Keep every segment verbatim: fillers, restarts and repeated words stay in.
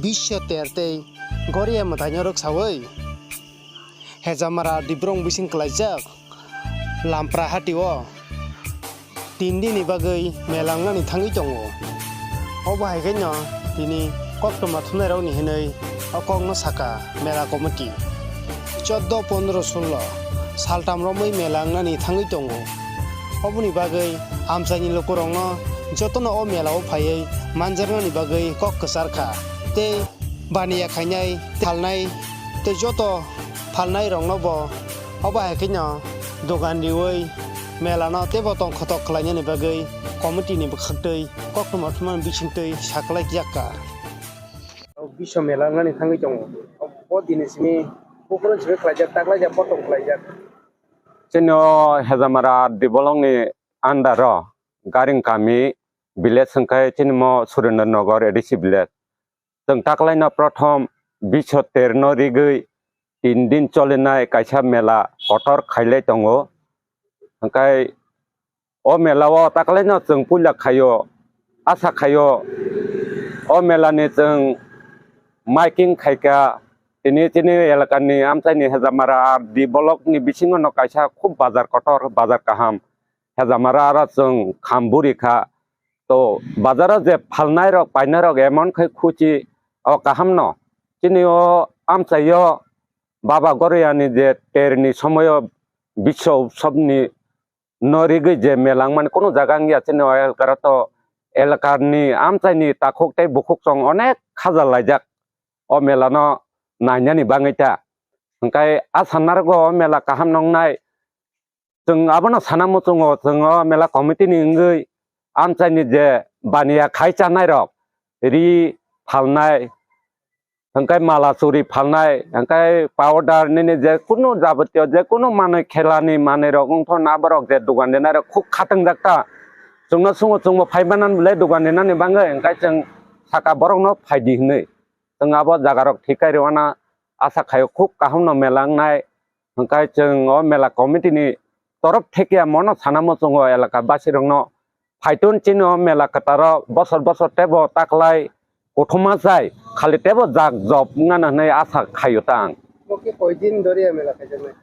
Biswa ter tei Goria mwtaino rwksawi Hejamara Dibrong bising kwlaijak Lampra hatio tin dini bagwi mela wngnani thangwi tongo. Obo hai khe no tini koktwma thumnairokni hinwi o kokno saka mela committee. Choddo, pondro, sullo saltam romwi mela wngnani thangwi tongo. Oboni bagwi amchaini lukurokno jotono o mela o phaiwi manjaknani bagwi kok kwchar kha tei baniya khainai, phalnai tei joto phalnai rokno bo obo hai kheno dogan riwi mela no teibo tongkhotok khlainani bagwi committee ni bwkhaktwi koktwma thumani bisingtwi saklai yakka. Biswa mela wngnani thangwi tongo. O dini simi buphuru simi khlaijak, taklaijak, koktwma khlaijak. Chini o Hejamara Dibolong ni under o Garing kami village hwnkhe chini mo Surendra Nagar A D C village. Chwng taklaino prothom biswa ter no rigwi tin din cholinai kaisa mela kotor khailai tongo. Hwnkhe o mela o taklaino chwng puila khaio, asa khaio. O mela ni chwng miking khaikha, tini chini elaka ni amchaini Hejamara Dibolong ni bisingo no kaisa khub bazar kotor, bazar kaham. Hejamara aro chwng kham buri kha. To bazaro je phalnai rok, painai rok emon khai khuchi o kaham no. Chini o amchaio Baba Goroyani je ter ni somoyo biswa utsob ni no rigwi je mela wngmani kunu jaga wngya, chini o elkaro to elkani amchaini takhuk tei bukhuk chwng onek khaja laijak o mela no nainani bagwi ta. Hwnkhe a sanargo o mela kaham nongnai. Chwng abono sana muchungo, chwng o mela committee ni wngwi amchaini je baniya khai chanai rok, ri phalnai, hwnkhe mala churi phalnai, hwnkhe powder nini je kunu jabotiyo je kunu manwi khelani manwi rok wngthon aborok je dogan rinai rok khub khatung jak ta. Chwngno sungo chwngbo phai manan bwlai dogan rinani bagwi, hwnkhe chwng saka borokno phaidi hinwi. Chwng abo jaga rok thik khai rwna asa khaio, khub kaham no mela wngnai. Hwnkhe chwng o mela committee ni torof theke mono sana muchungo elaka basi rokno phaitun chini o mela kwtaro bosor bosor teibo taklai kuthuma chai khali teibo jak job wngnani hinwi asa khaio ta ang. Bo khe koi din doriya mela khaijaknai?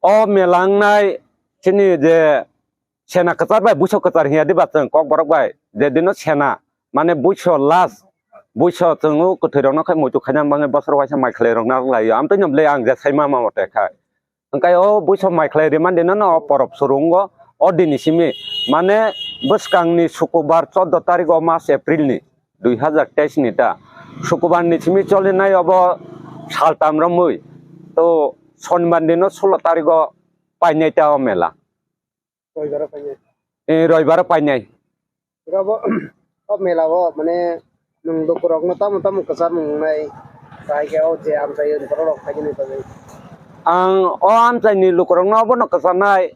O mela wngnai chini je sena kwchar bai buiso kwchar hiya diba chwng kokborok bai je dino sena mane buiso last buiso chwng o kwthwi rokno khai muitu khaina bagwi bosor waisa mai khlai rokna laio. Amtwi no bwlai ang je saima ma mote khai. Hwnkhe o buiso mai khlai rimani no, no o porop suru wngo o dini simi, mane bwskangni sukubar choddo tarikh o mas April ni dui hazar teis ni ta. Sukubar ni simi cholinai obo saltam romwi to Sonibar ni no sulo tarikh o painai ta o mela. Roibaro painai. Eh, roibaro painai. Abo o mela o mane nwng lukurokno tamo tamo kwchar mung wngnai, bahai khe o je amchai borok rok phainani bagwi? Ang o amchaini lukurokno obono kwcharnai,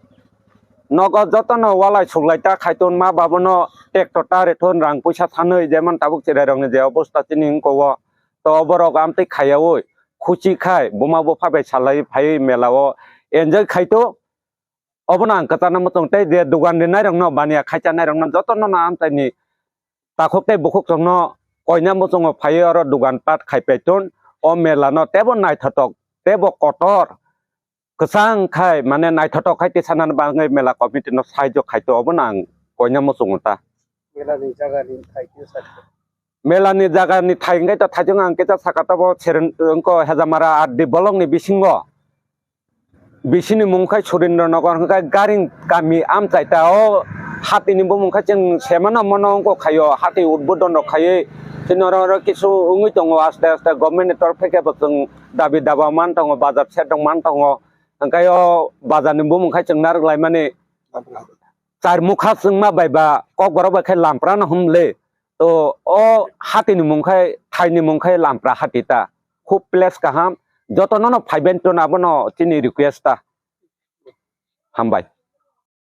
nogo jotono walai suklai ta khaitun ma babono tractor ta rithun rang puisa sanwi, jemon tabuk chwrairokni je obosta chini wngkha o, to oborok amtwi khaiyaui khuchi khai buma bupha bai salai phaiwi mela o enjoy khaito. Obono ang kwchana muchung tei je dogan rinai rokno baniya khai chanai rokno jotono no amchaini takhuk tei bukhuk chwngno koina muchungo phaiwi oro dogan pat khai paiton o mela no teibo naithotok teibo kotor kwchang khai mane naithotok khai tisanani bagwi mela committee no saijo khaito obono ang koina muchungo ta. Mela ni jaga ni thai khe sakhe. Mela ni jaga ni thai hwnkhe to thaichung ang kisa saka tabo seren wngko Hejamara R D bolong ni bisingo. Bisini mung khai Surendra Nagar hwnkhe Garing kami amchai ta o hati ni bumung khai chwng semano mono wngko khaio hati udbodon rok khaiwi chini oro oro kisu wngwi tongo aste aste government ni torphe khe bo chwng dabi daba man tongo bazar shed rok man tongo hwnkhe o bazar ni bumung khai chwng narwk lai mani. Char mukha chwngma bai ba kokborok bai khe lampra no hum le. To o hati ni mung khai thai ni mung khai lampra hati ta. Khub place kaham. Joto no no phaiben to abono chini request ta. Hambai.